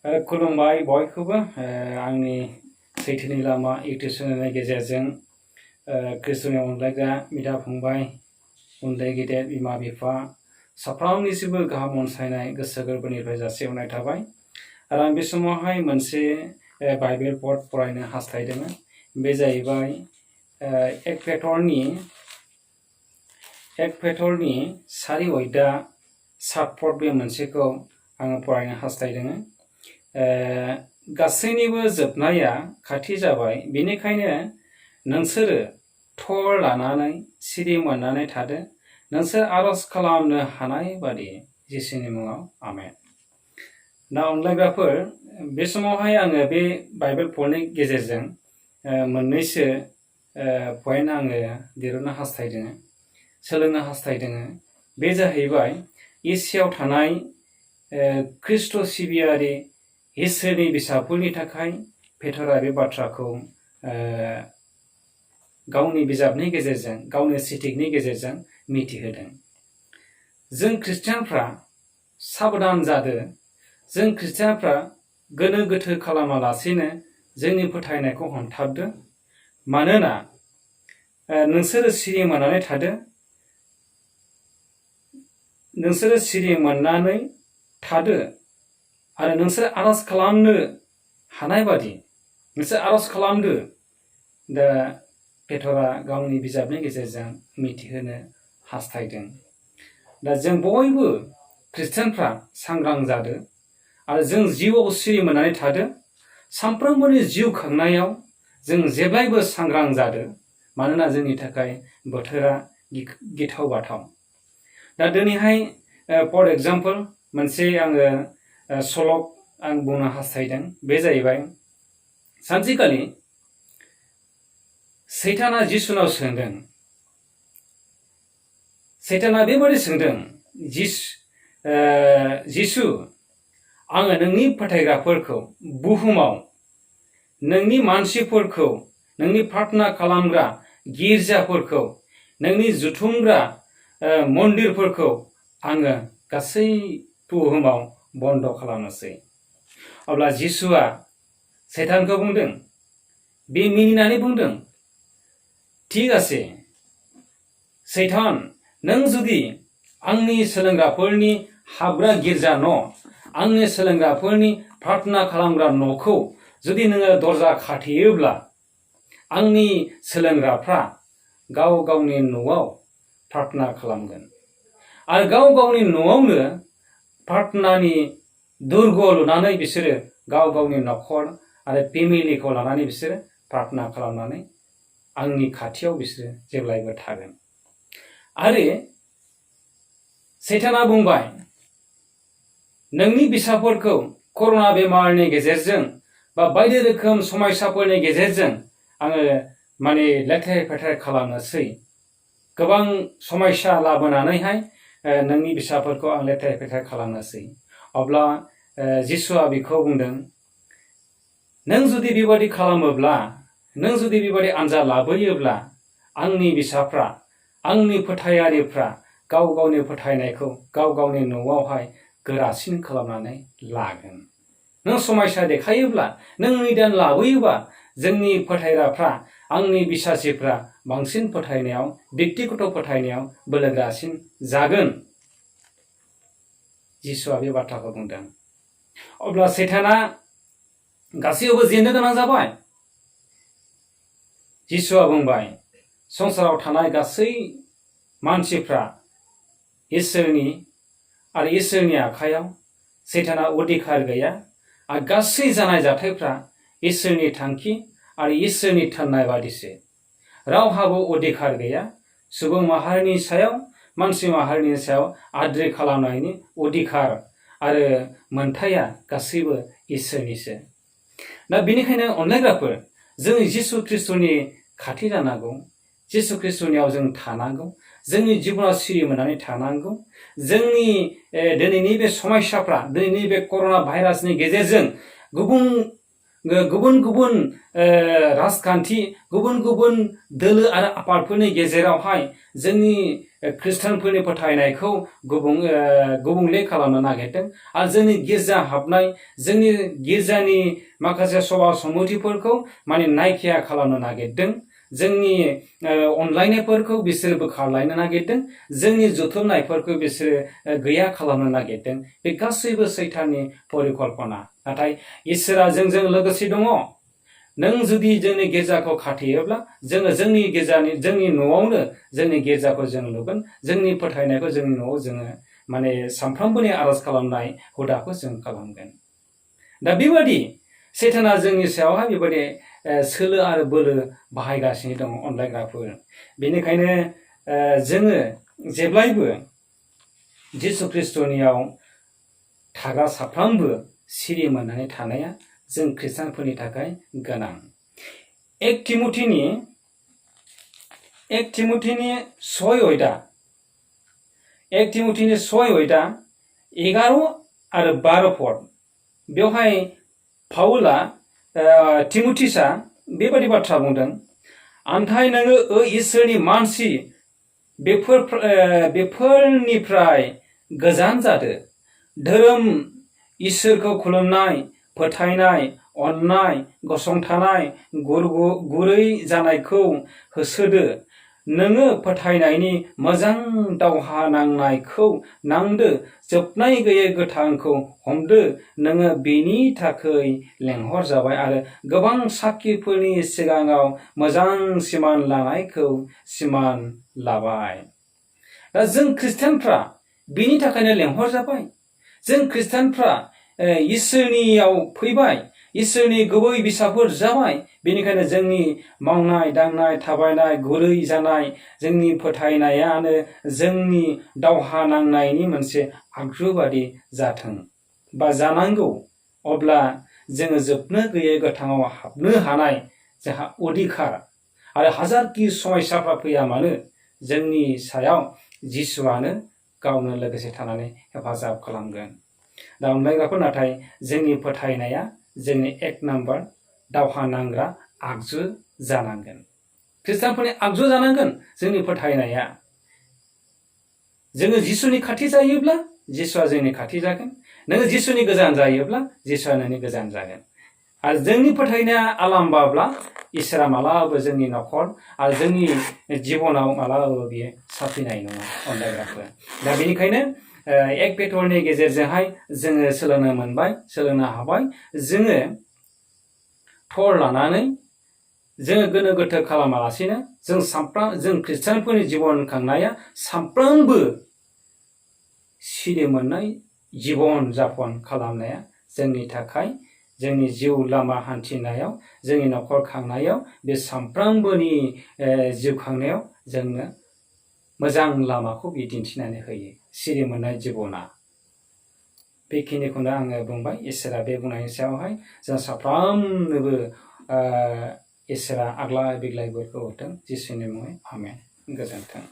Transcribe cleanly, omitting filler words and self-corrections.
खुलुमबाय बयखौबो आंनि सैथोनि लामा इउटुब चेनेलनि गेजेरजों खृष्टनि अनलायग्रा बिदा फंबाय उन्दै गेदेर बिमा बिफा साफ्रोमनिसिमबो गाहाम अनसायनाय गोसो गोरबोनिफ्राय जासिहरनाय थाबाय। आरो आं बे समावहाय मोनसे बाइबेल पद फरायनो हास्थायदों। बे जाहैबाय एक पेटरनि 4 अध्याय 7 पद बे मोनसेखौ आङो फरायनो हास्थायदों। गासैनिबो जोबनाया खाथि जाबाय, बेनिखायनो नोंसोरो थर लानानै सिरि मोननानै थादो। नोंसोर आरज खालामनो हानाय बादि जिसुनि मुङाव आमेन। दा अनलायग्राफोर, बे समावहाय आङो बे बाइबेल पदनि गेजेरजों मोननैसो पइन्ट आङो दिरुननो हास्थायदों, सोलोंनो हास्थायदों। बे जाहैबाय एसियायाव थानाय खृष्ट सिबियारि इसोरनि बिसाफोरनि थाखाय पेटरा बे बाथ्राखौ गावनि बिजाबनि गेजेरजों, गावनि सिटिकनि गेजेरजों मिथिहोदों। जों खृष्टियानफ्रा साबधान जादो। जों खृष्टियानफ्रा गोनो गोथो खालामालासेनो जोंनि फोथायनायखौ हमथाबदो। मानोना नोंसोरो सिरि मोननानै थादो। नोंसोरो सिरि मोननानै थादो आरो नोंसोर आरज खालामनो हानाय बादि नोंसोर आरज खालामदो। दा पेटरा गावनि बिजाबनि गेजेरजों मिथिहोनो हास्थायदों। दा जों बयबो खृष्टियानफ्रा सांग्रां जादो आरो जों जिउआव सिरि मोननानै थादो। सानफ्रोमबोनि जिउ खांनायाव जों जेब्लायबो सांग्रां जादो, मानोना जोंनि थाखाय बोथोरा गिथाव बाथाव। दा दिनैहाय फर एग्जाम्पल मोनसे आङो सल' आं बुंनो हास्थायदों। बे जाहैबाय, सानसेखालि सैताना जिसुनाव सोंदों। सैताना बेबादि सोंदों, जिसु, आङो नोंनि फोथायग्राफोरखौ बुहुमाव, नोंनि मानसिफोरखौ, नोंनि प्रार्थना खालामग्रा गिर्जाफोरखौ, नोंनि जुथुमग्रा मन्दिरफोरखौ आङो गासै बुहुमाव बन्द खालामनोसै। अब्ला जिसुआ सैतानखौ बुंदों, बे मिनिनानै बुंदों, थिग आसे सैतान, नों जुदि आंनि सोलोंग्राफोरनि हाबग्रा गिर्जा न', आंनि सोलोंग्राफोरनि प्रार्थना खालामग्रा न'खौ जुदि नोङो दरजा खाथेयोब्ला, आंनि सोलोंग्राफ्रा गाव गावनि न'आव प्रार्थना खालामगोन आरो गाव गावनि न'आवनो प्रार्थनानि दुर्ग लुनानै बिसोरो गाव गावनि न'खर आरो फेमिलिखौ लानानै बिसोरो प्रार्थना खालामनानै आंनि खाथियाव बिसोरो जेब्लायबो थागोन। आरो सैताना बुंबाय, नोंनि बिसाफोरखौ कर'ना बेमारनि गेजेरजों बा बायदि रोखोम समस्याफोरनि गेजेरजों आङो लेथेर फेथेर खालामनोसै। गोबां समस्या लाबोनानैहाय नोंनि बिसाफोरखौ आं लेथेर फेथेर खालामनोसै। अब्ला जिसुआ बिखौ बुंदों, नों जुदि बेबादि खालामोब्ला, नों जुदि बेबादि आनजाद लाबोयोब्ला, आंनि बिसाफ्रा, आंनि फोथायारिफ्रा गाव गावनि फोथायनायखौ गाव गावनि न'आवहाय गोरासिन खालामनानै लागोन। नों समस्या देखायोब्ला, नों निदान लाबोयोबा, जोंनि फोथायग्राफ्रा, आंनि बिसासिफ्रा बांसिन फोथायनायाव, व्यक्तिगत फोथायनायाव बोलोग्रासिन जागोन। जिसुआ बे बाथ्राखौ बुंदों। अब्ला सैताना गासैयावबो जेननो गोनां जाबाय। जिसुआ बुंबाय, संसाराव थानाय गासै मानसिफ्रा इसोरनि आरो इसोरनि आखायाव सैताना अधिकार गैया आरो गासै जानाय जाथायफ्रा इसोरनि थांखि आरो इसोरनि थिननाय बादिसो। रावहाबो अधिकार गैया। सुबुं माहारिनि सायाव, मानसि माहारिनि सायाव आद्रि खालामनायनि अधिकार आरो मोनथाया गासैबो इसोरनिसो। दा बेनिखायनो अनलायग्राफोर, जों जिसु ख्रिस्टनि खाथि जानांगौ, जिसु ख्रिस्टनियाव जों थानांगौ, जोंनि जिबनाव सिरि मोननानै थानांगौ। जोंनि दिनैनि बे समस्याफ्रा, दिनैनि बे कर'ना भाइरासनि गेजेरजों गुबुन गुबुन राजखान्थि गुबुन गुबुन दोलो आरो आफादफोरनि गेजेरावहाय जोंनि खृष्टानफोरनि फोथायनायखौ गुबुंले खालामनो नागिरदों आरो जोंनि गिर्जा हाबनाय जोंनि गिर्जानि माखासे सभा समितिफोरखौ माने नायखिया खालामनो नागिरदों जोंनि अनलायनायफोरखौ बिसोरो बोखारलायनो नागिरदों जोंनि जथुमनायफोरखौ बिसोरो गैया खालामनो नागिरदों बे गासैबो सैताननि परिकल्पना नाथाय इसोरा जोंजों लोगोसे दङ नों जुदि जोंनि गिर्जाखौ खाथेयोब्ला जोङो जोंनि न'आवनो जोंनि गिर्जाखौ जों लुगोन जोंनि फोथायनायखौ जोंनि न'आव जोङो माने सानफ्रोमबोनि आरज खालामनाय हुदाखौ जों खालामगोन दा बेबादि सैताना जोंनि सायावहाय बेबायदि सोलो आरो बोलो बाहायगासिनो दङ अनलायग्राफोर बेनिखायनो जोङो जेब्लायबो जिसु ख्रिस्टनियाव थाग्रा साफ्रोमबो सिरि मोननानै थानाया जों खृष्टानफोरनि थाखाय गोनां 1 तिम'थिनि 6 अध्याय 11 आरो 12 पद बेवहाय पाउला तिम'थिसा बेबादि बाथ्रा बुंदों आन्थाय नोङो इसोरनि मानसि बेफोरनिफ्राय गोजान जादो धोरोम इसोरखौ खुलुमनाय फोथायनाय अननाय गसंथानाय गुरै जानायखौ होसोदो नोङो फोथायनायनि मोजां दावहा नांनायखौ नांदो जोबनाय गैयै गोथांखौ हमदो नोङो बेनि थाखाय लेंहर जाबाय आरो गोबां साखिफोरनि सिगाङाव मोजां सिमान लानायखौ सिमान लाबाय दा जों खृष्टानफ्रा बेनि थाखायनो लेंहर जाबाय जों खृष्टानफ्रा इसोरनियाव फैबाय इसोरनि गुबै बिसाफोर जाबाय बेनिखायनो जोंनि मावनाय दांनाय थाबायनाय गुरै जानाय जोंनि फोथायनायानो जोंनि दावहा नांनायनि मोनसे आगजु बादि जाथों बा जानांगौ अब्ला जोङो जोबनो गैयै गोथाङाव हाबनो हानाय जोंहा अधिकार आरो हाजारखि समस्याफ्रा फैया मानो जोंनि सायाव जिसुआनो गावनो लोगोसे थानानै हेफाजाब खालामगोन दा अनलायग्राफोर नाथाय जोंनि फोथायनाया जोंनि 1 नाम्बार दावहा नांग्रा आगजु जानांगोन खृष्टानफोरनि आगजु जानांगोन जोंनि फोथायनाया जोङो जिसुनि खाथि जायोब्ला जिसुआ जोंनि खाथि जागोन नोङो जिसुनि गोजान जायोब्ला जिसुआ नोंनि गोजान जागोन आरो जोंनि फोथायनाया आलाम्बाब्ला इसोरा मालाबाबो जोंनि न'खर आरो जोंनि जिबनाव मालाबाबो बियो साफिनाय नङा अनलायग्राफोर दा बेनिखायनो 1 पेट्रलनि गेजेरजोंहाय जोङो सोलोंनो हाबाय जोङो थर लानानै जोङो गोनो गोथो खालामालासिनो जों खृष्टानफोरनि जिबन खांनाया सानफ्रोमबो सिरि मोननाय जिबन जापन खालामनाया जोंनि थाखाय जोंनि जिउ लामा हान्थिनायाव जोंनि न'खर खांनायाव बे सानफ्रोमबोनि जिउ खांनायाव जोंनो मोजां लामाखौ बे दिन्थिनानै होयो सिरि मोननाय जिबना बेखिनिखौनो आङो बुंबाय इसोरा बे बुंनायनि सायावहाय जों साफ्रोमनोबो इसोरा आग्लाय बिग्लाय बोरखौ होथों जिसुनि मुङै आमेन गोजोन्थों